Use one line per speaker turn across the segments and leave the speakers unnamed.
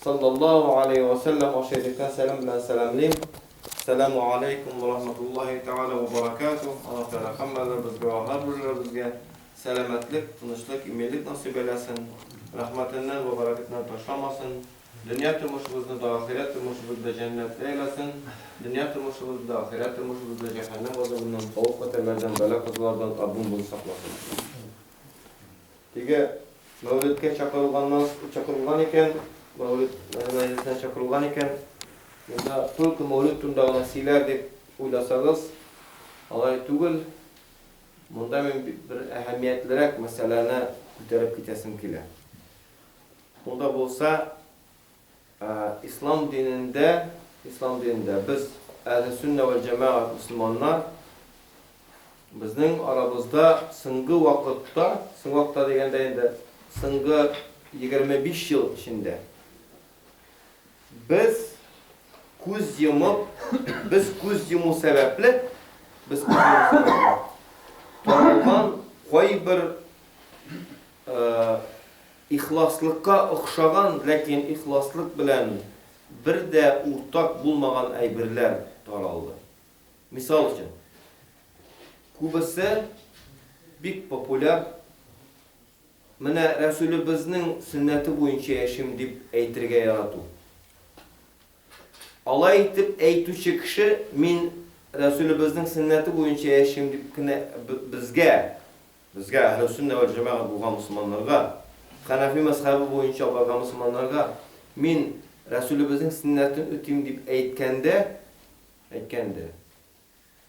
саллаллаһу алейһи вә сәлләм аша ирешкән сәлам белән сәламлим. Сәламу алейкум ва рахматуллаһи тәгалә ва баракатуһ. Аллаһ Тәгалә һәммәләребезгә вә һәрберләребезгә сәламәтлек, тынычлык, иминлек насыйп әйләсен. Рәхмәтеннән вә бәрәкәтеннән ташламасын. Дөнья тормышыбызны да, ахирәт тормышыбызны да җәннәтле әйләсен. Дөнья тормышыбызны да, ахирәт тормышыбызны да җәһәннәм газабыннан, хәвеф-хәтәрләрдән, бәла-казалардан Раббым сакласын. Теге Мәүлидкә чакырылганнан чакырылган икән, Мәүлид мәҗлесенә чакырылган икән, монда только Мәүлид турында гына сөйләр дип уйласагыз, алай түгел. Монда мин бер әһәмиятлерәк мәсьәләне күтәреп китәсем килә. Ул да булса, Ислам динендә, ислам динендә без әһле сөннә вәл җәмәгать мөселманнар, безнең арабызда соңгы вакытта, соңгы вакытта дигәндә инде соңгы 25 ел эчендә без күз йомып, без күз йому сәбәпле, без күз йому сәбәпле таралган кайбер Ихласлыкка охшаган, ләкин ихласлык белән бер дә уртак булмаган әйберләр таралды. Мисал өчен, күбесе бик популяр, Менә Рәсүлебезнең сөннәте буенча яшим дип әйтергә ярату. Алай итеп әйтүче кеше, мин Рәсүлебезнең сөннәте буенча яшим дип кенә безгә, Безгә, әһле сөннә вәл җәмәгать булган мөселманнарга, хәнәфи мәзһәбе буенча барган мөселманнарга, мин Рәсүлебезнең сөннәтен үтим дип әйткәндә, әйткәндә,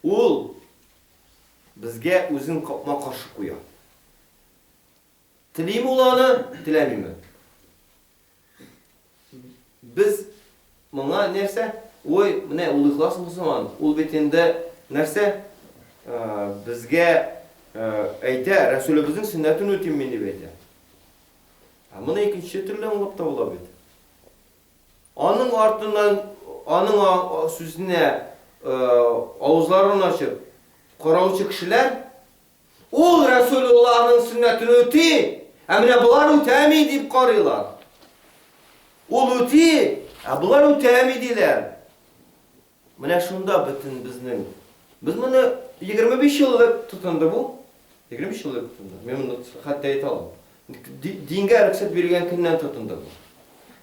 ул безгә үзен капма-каршы куя. Телиме ул аны, теләмиме? Без моңа нәрсә? Ой, менә ул ихлас мөселман, ул бит инде нәрсә? Безгә әйтә, Рәсүлебезнең сөннәтен үтим мин дип әйтә. Ә моны икенче төрле аңлап та була бит. Аның артыннан, аның сүзенә авызларын ачып караучы кешеләр Ул Рәсүлуллаһның сөннәтен үти, ә менә болар үтәми дип карыйлар. Ул үти, ә болар үтәми диләр. Менә шунда бөтен безнең. Без моны 25 ел элек тотынды бу. 25 ел элек тотынды. Мин моны хәтта әйтә алам. Дингә рөхсәт бирелгән көннән тотынды бу.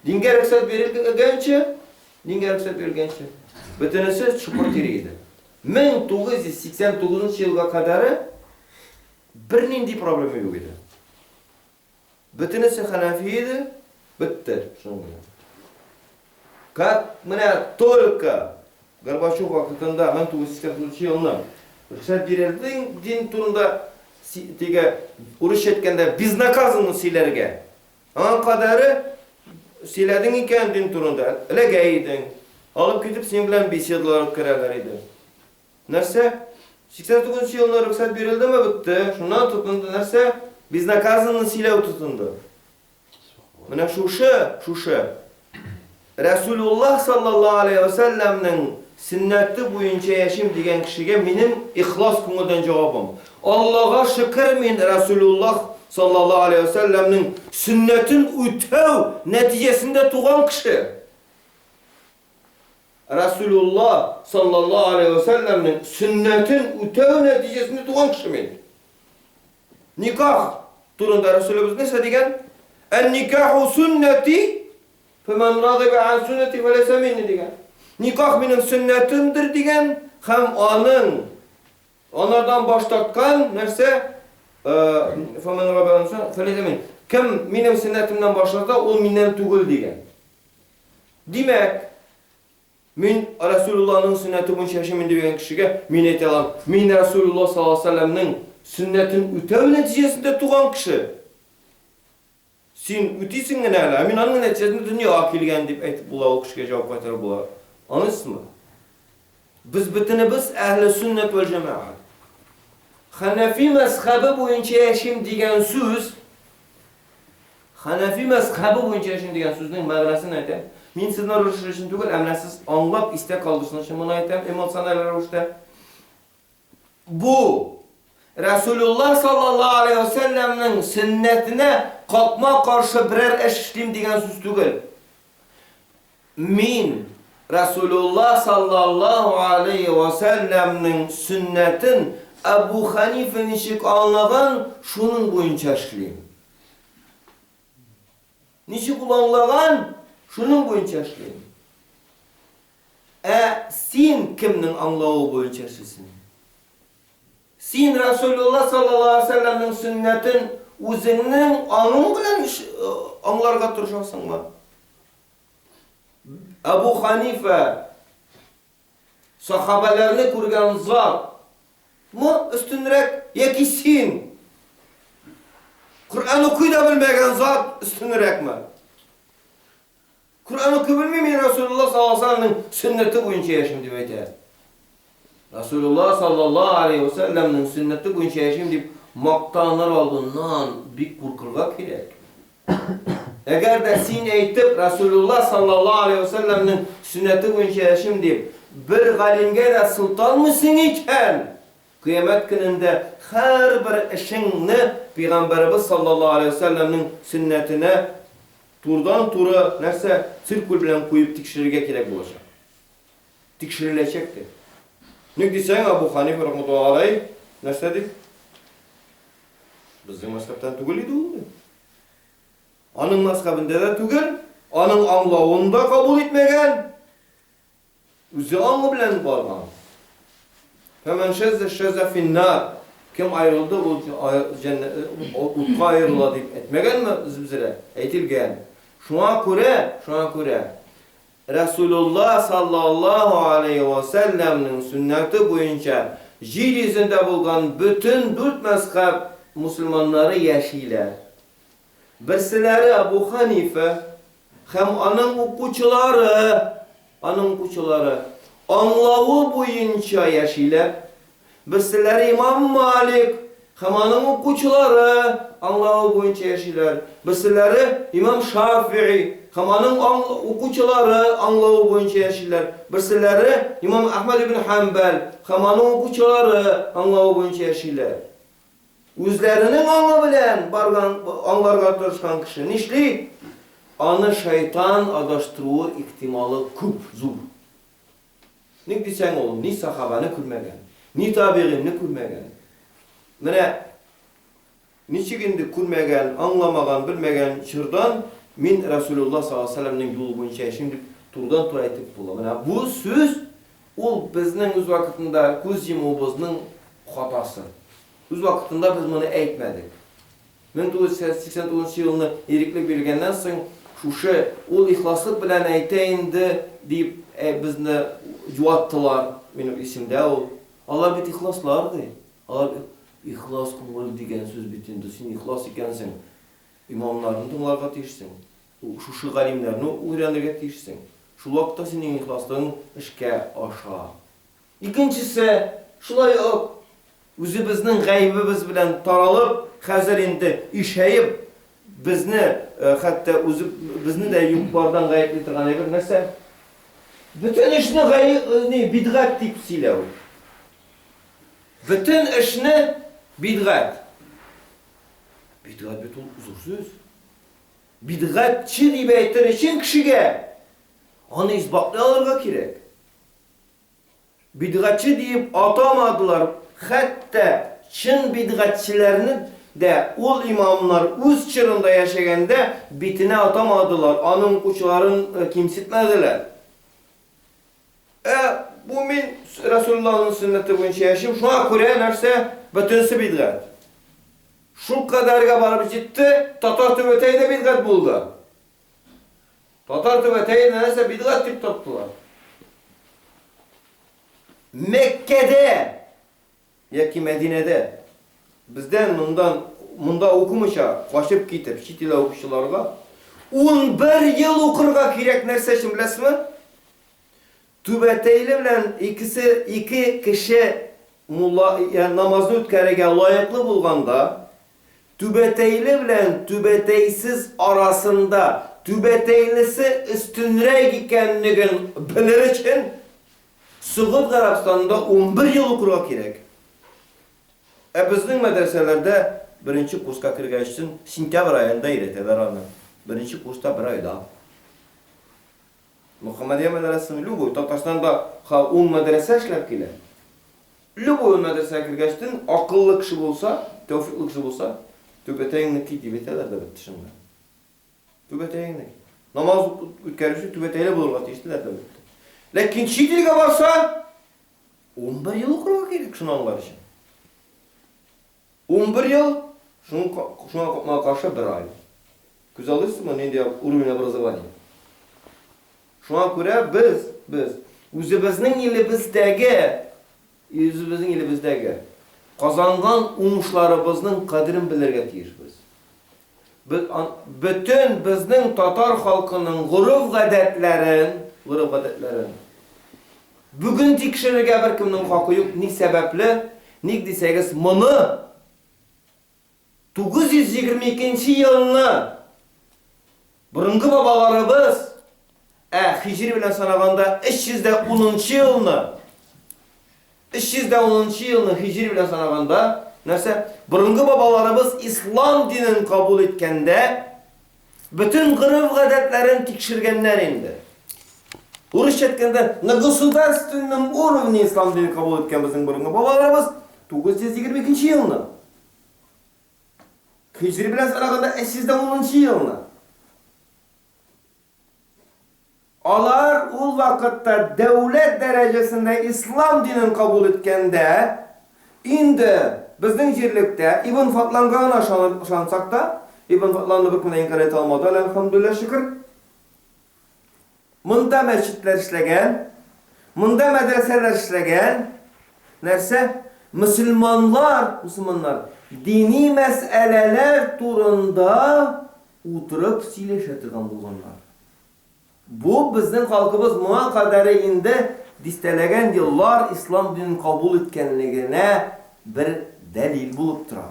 Дингә рөхсәт бирелгәнче, дингә рөхсәт бирелгәнче, бөтенесе чокыр тире иде. 1989 елга кадәре бернинди проблема юк иде. Бөтенесе хәнәфи иде, бетте шуның белән. Как менә только Горбачев вакытында 1989 елны рөхсәт бирелде дин турында теге урысча әйткәндә безнаказанно сөйләргә. Аңа кадәре сөйләдең икән дин турында, эләгә идең. Алып китеп синең белән беседалар үткәрәләр иде. Нәрсә? 89 нчы елны рөхсәт бирелдеме, бетте. Шуннан тотынды нәрсә? Безнаказанно сөйләү тотынды. Менә шушы, шушы Рәсүлуллаһ саллаллаһу алейһи ва сәлләмнең сөннәте буенча яшим дигән кешегә минем ихлас күңелдән җавабым. Аллага шөкер, мин Рәсүлуллаһ саллаллаһу алейһи ва сәлләмнең сөннәтен үтәү нәтиҗәсендә туган кеше. Рәсүлуллаһ саллаллаһу алейһи ва сәлләмнең сөннәтен үтәү нәтиҗәсендә туган кеше мин. Никах турында Рәсүлебез нәрсә дигән? Ән-никаху суннәти, фәмән рагыйбә ан суннәти фәләйсә минни дигән. Никах минем сөннәтемдер дигән һәм аның анардан баш тарткан нәрсә? Фәмән рагыйбә ан суннәти фәләйсә минни. Кем минем сөннәтемнән баш тарта, ул миннән түгел дигән. Димәк, Мин Рәсүлуллаһның сөннәте буенча яшимен дигән кешегә мин әйтә алам, мин Рәсүлуллаһ саллаллаһу алейһи ва сәлләмнең сөннәтен үтәү нәтиҗәсендә туган кеше. Син үтисең генә әле, ә мин аның нәтиҗәсендә дөньяга килгән дип әйтеп була, ул кешегә җавап кайтарып була. Аңлыйсызмы? Без бөтенебез әһле сөннәт вәл җәмәгать. Хәнәфи мәзхәбе буенча яшим дигән сүз Хәнәфи мәзхәбе буенча яшим дигән сүзнең мәгънәсен әйтәм. Мин сезне орышыр өчен түгел, ә менә сез аңлап истә калдырсын өчен моны әйтәм, эмоциональ рәвештә. Бу Рәсүлуллаһ саллаллаһу алейһи ва сәлләмнең сөннәтенә капма-каршы берәр эш эшлим дигән сүз түгел. Мин Расулулла саллаллаһу алейһи вә сәлләмнең сөннәтен Әбу Хәнифә ничек аңлаган, шуның буенча эшлим. Ничек ул аңлаган, шуның буенча эшлим. Ә син кемнең аңлавы буенча эшлисең? Син Расулулла саллаллаһу алейһи ва сәлләмнең сөннәтен үзеңнең аңың белән аңларга тырышасыңмы? Әбу Ханифа сахабәләрне күргән зат мы өстенрәк яки син Коръән укый да белмәгән зат өстенрәкме? Коръән укый белмим, мин Расулулла саллаллаһу алейһи ва сәлләмнең сөннәте буенча яшим дип әйтә. Расулулла саллаллаһу алейһи ва сәлләмнең сөннәте буенча яшим дип мактаныр алдыннан бик куркырга кирәк. Әгәр дә син әйтеп Расулулла саллаллаһу алейһи ва сәлләмнең сөннәте буенча яшим дип бер галимгә дә сылтанмыйсың икән, Кыямәт көнендә һәрбер эшеңне Пәйгамбәребез саллаллаһу алейһи ва сәлләмнең сөннәтенә Турыдан-туры нәрсә, циркуль белән куеп тикшерергә кирәк булачак. Тикшереләчәк тә. Ник дисәң, Абу Ханифа рахматуллаһи алейһ нәрсә ди? Безнең мәзхәбтән түгел иде ул, ди. Аның мәзхәбендә дә түгел, аның аңлавын да кабул итмәгән. Үзе аңы белән барган. Фәмән шәззә шәззә финнар. Кем аерылды, ул утка аерыла дип әйтмәгәнме үзебезрә? Әйтелгән. Шуңа күрә, шуңа күрә Расулулла саллаллаһу алейһи ва сәлләмнең сөннәте буенча җир йөзендә булган бөтен дүрт мәзхәб мусульманнары яшиләр. Берселәре Абу Ханифә һәм аның укучылары, аның укучылары аңлавы буенча яшиләр. Берселәре имам Малик һәм аның укучылары аңлавы буенча яшиләр. Берселәре имам Шафи'i һәм аның укучылары аңлавы буенча яшиләр. Берселәре имам Әхмәд ибн Хәмбәл һәм аның укучылары аңлавы буенча яшиләр. Үзләренең аңы белән барган, аңларга тырышкан кеше нишли? Аны шайтан адаштыруы ихтималы күп, зур. Ник дисәң, ул ни сахабаны күрмәгән, ни табигыйнны күрмәгән. Менә ничек инде күрмәгән, аңламаган, белмәгән чордан мин Расулулла саллаллаһу алейһи ва сәлләмнең юлы буенча яшим дип турыдан-туры әйтеп була. Менә бу сүз ул безнең үз вакытында күз йомуыбызның хатасы. Үз вакытында без моны әйтмәдек. 1989 елны иреклек бирелгәннән соң, шушы ул ихласлык белән әйтә инде, дип безне юаттылар, минем исемдә ул. Алар бит ихласлар, ди. Алар ихлас күңел дигән сүз бит инде, син ихлас икәнсең, имамнарны тыңларга тиешсең, шушы галимнәрне өйрәнергә тиешсең. Шул вакытта синең ихласлыгың эшкә аша. Икенчесе, шулай ук үзебезнең гаебебез белән таралып, хәзер инде ишәеп, безне хәтта үзе безне дә юк-бардан гаепли торган әйбер нәрсә? Бөтен эшне гаеп, ни, бидгать дип сөйләү. Бөтен эшне бидгать. Бидгать бит ул зур сүз. Бидгатьче дип әйтер өчен кешегә аны исбатлый алырга кирәк. Бидгатьче диеп атамадылар, хәтта чын бидгатьчеләрне дә ул имамнар үз чорында яшәгәндә битенә атамадылар, аның укучыларын кимсетмәделәр. Ә бу мин Рәсүлуллаһның сөннәте буенча яшим, шуңа күрә нәрсә? Бөтенесе бидгать. Шул кадәргә барып җитте, татар түбәтәе дә бидгать булды. Татар түбәтәе нәрсә бидгать дип таптылар. Мәккәдә яки Мәдинәдә бездән мондан монда укымыйча качып китеп чит илдә укучыларга 11 ел укырга кирәк нәрсә өчен беләсезме? Түбәтәйле белән икесе ике кеше мулла намазны үткәрергә лаеклы булганда, түбәтәйле белән түбәтәйсез арасында түбәтәйлесе өстенрәк икәнлеген белер өчен Согуд Гарәбстанында 11 ел укырга кирәк. Ә безнең мәдрәсәләрдә беренче курска кергәчтен сентябрь аенда өйрәтәләр аны. Беренче курста бер айда. Мөхәммәдия мәдрәсәсеме, любой, Татарстанда ха ун мәдрәсә эшләп килә. Любой ун мәдрәсәгә кергәчтен, акыллы кеше булса, тәүфиклы кеше булса, түбәтәеңне ки дип әйтәләр дә бетте шунда. Түбәтәеңне ки. Намаз үткәрүче түбәтәйле булырга тиеш диләр дә бетте. Ләкин чит илгә барса, 11 ел укырга кирәк шуны аңлар өчен. 11 ел, шуңа капма каршы бер ай. Күз алдыйсызмы, нинди уровень образования? Шуңа күрә без, без үзебезнең илебездәге, үзебезнең илебездәге казанган уңышларыбызның кадерен белергә тиешбез. Без бөтен безнең татар халкының гореф-гадәтләрен, гореф-гадәтләрен бүген тикшерергә беркемнең хакы юк. Ни сәбәпле? Ник дисәгез, моны 922 нче елны борынгы бабаларыбыз, ә хиҗри белән санаганда 310 нчы елны, 310 нчы елны хиҗри белән санаганда, нәрсә? Борынгы бабаларыбыз ислам динен кабул иткәндә, бөтен гореф-гадәтләрен тикшергәннәр инде. Урысча әйткәндә, на государственном уровне ислам динен кабул иткән безнең борынгы бабаларыбыз 922 елны. Хиҗри белән санаганда 310 елны. Алар ул вакытта дәүләт дәрәҗәсендә ислам динен кабул иткәндә, инде безнең җирлектә Ибн Фатланга гына ышансак та, Ибн Фатланны беркем дә инкарь итә алмады әле, әлхәмдүлилләһ, шөкер. Монда мәчетләр эшләгән, монда мәдрәсәләр эшләгән, нәрсә? Мөселманнар, мөселманнар дини мәсьәләләр турында утырып сөйләшә торган булганнар. Бу безнең халкыбыз моңа кадәре инде дистәләгән еллар ислам динен кабул иткәнлегенә бер дәлил булып тора.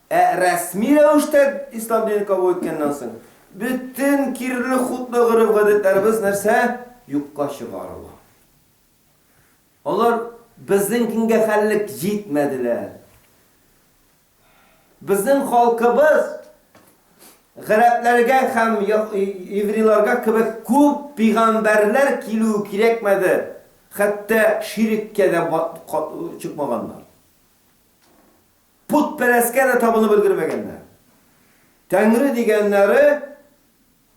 Ә рәсми рәвештә ислам динен кабул иткәннән соң, бөтен кирле-хутлы гореф-гадәтләребез нәрсә? Юкка чыгарыла. Алар безнең көнгә хәллек җитмәделәр. Безнең халкыбыз гарәпләргә һәм еврейларга кебек күп пигамбәрләр килү кирәкмәде, хәтта ширеккә дә чыкмаганнар. Путпәрәскә дә табынып өлгермәгәннәр. Тәңре дигәннәре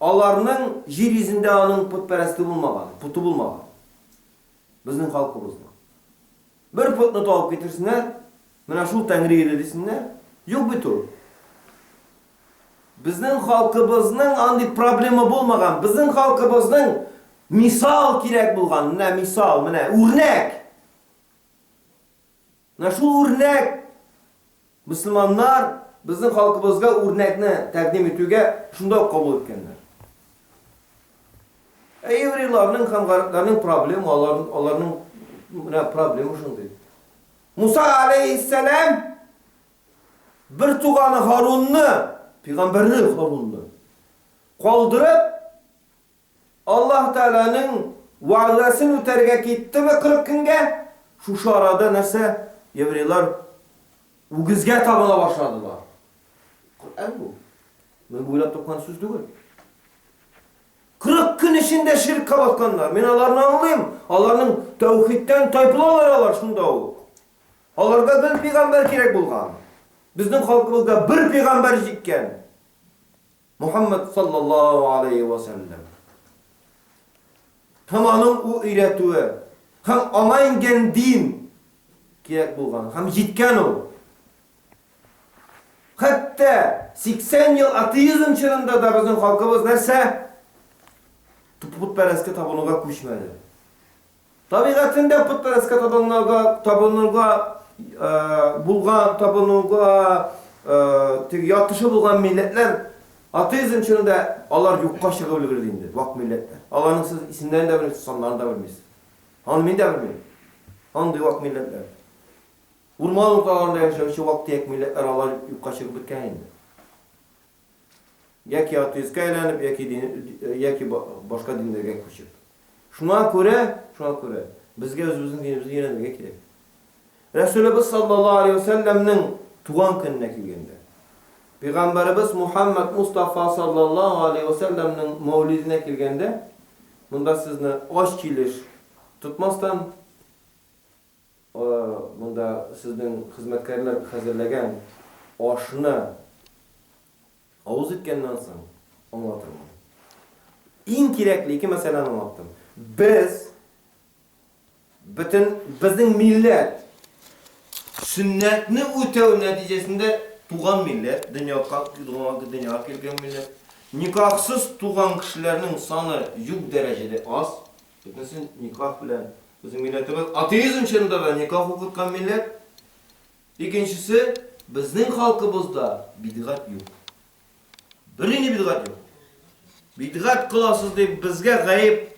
аларның җир йөзендә аның путпәрәсте булмаган, путы булмаган. Безнең халкыбызның. Бер потны табып китерсеннәр, менә шул Тәңре иде дисеннәр. Юк бит ул. Безнең халкыбызның андый проблема булмаган. Безнең халкыбызның мисал кирәк булган. Менә мисал, менә үрнәк. Менә шул үрнәк мөселманнар безнең халкыбызга үрнәкне тәкъдим итүгә шунда ук кабул иткәннәр. Ә еврейларның һәм гарәпләрнең проблема, аларның, аларның менә проблема шундый. Муса алейхиссәлам бер туганы Харунны, пәйгамбәрне Харунны калдырып Аллаһ Тәгаләнең вәгъдәсен үтәргә киттеме 40 көнгә? Шушы арада нәрсә? Еврейлар үгезгә табына башладылар. Коръән бу. Мин бу уйлап тапкан сүз түгел. 40 көн эчендә ширккә батканнар. Мин аларны аңлыйм. Аларның тәүхидтән тайпылалар алар шунда ук. Аларга бер пәйгамбәр кирәк булган. Безнең халкыбызга бер пәйгамбәр җиткән. Мухаммад саллаллаһу алейһи вә сәлләм. Һәм аның у өйрәтүе, һәм аңа иңгән дин кирәк булган, һәм җиткән ул. Хәтта 80 ел атеизм чорында да безнең халкыбыз нәрсә? Путпәрәскә табынуга күчмәде. Табигатендә путпәрәскә табынуга, табынуга булган, табынуга теге ятышы булган милләтләр атеизм чорында алар юкка чыгып өлгерде инде, вак милләтләр. Аларның сез исемнәрен дә белмисез, саннарын да белмисез. Аны мин дә белмим. Андый вак милләтләр. Урман урталарында яшәүче вак-төяк милләтләр алар юкка чыгып беткән инде. Яки атеистка әйләнеп, яки дин, яки башка диннәргә күчеп. Шуңа күрә, шуңа күрә безгә үзебезнең динебезне өйрәнергә кирәк. Рәсүлебез саллаллаһу алейһи ва сәлләмнең туган көненә килгәндә, Пәйгамбәребез Мухаммад Мустафа саллаллаһу алейһи ва сәлләмнең мәүлиденә килгәндә, Монда сезне ач килеш тотмастан, монда сезнең хезмәткәрләр хәзерләгән ашны авыз иткәннән соң аңлатырмын. Иң кирәкле ике мәсьәләне аңлаттым. Без Бөтен безнең милләт сөннәтне үтәү нәтиҗәсендә туган милләт, дөньяга дөньяга килгән милләт. Никахсыз туган кешеләрнең саны юк дәрәҗәдә аз. Бөтенесе никах белән. Безнең милләтебез атеизм чорында да никах укыткан милләт. Икенчесе, безнең халкыбызда бидгать юк. Бернинди бидгать юк. Бидгать кыласыз дип безгә гаеп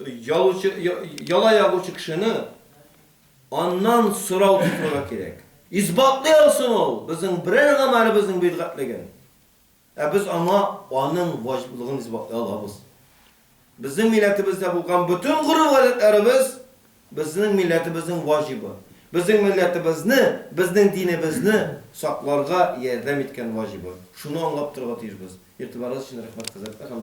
ялучы, яла ягучы кешене аннан сорау тотырга кирәк. Исбатлый алсын ул безнең берәр гамәлебезнең бидгатьлеген. Ә без аңа аның ваҗиблыгын исбатлый алабыз. Безнең милләтебездә булган бөтен гореф-гадәтләребез безнең милләтебезнең ваҗибы. Безнең милләтебезне, безнең динебезне сакларга ярдәм иткән ваҗибы. Шуны аңлап торырга тиешбез. Игътибарыгыз өчен рәхмәт, хәзрәтләр.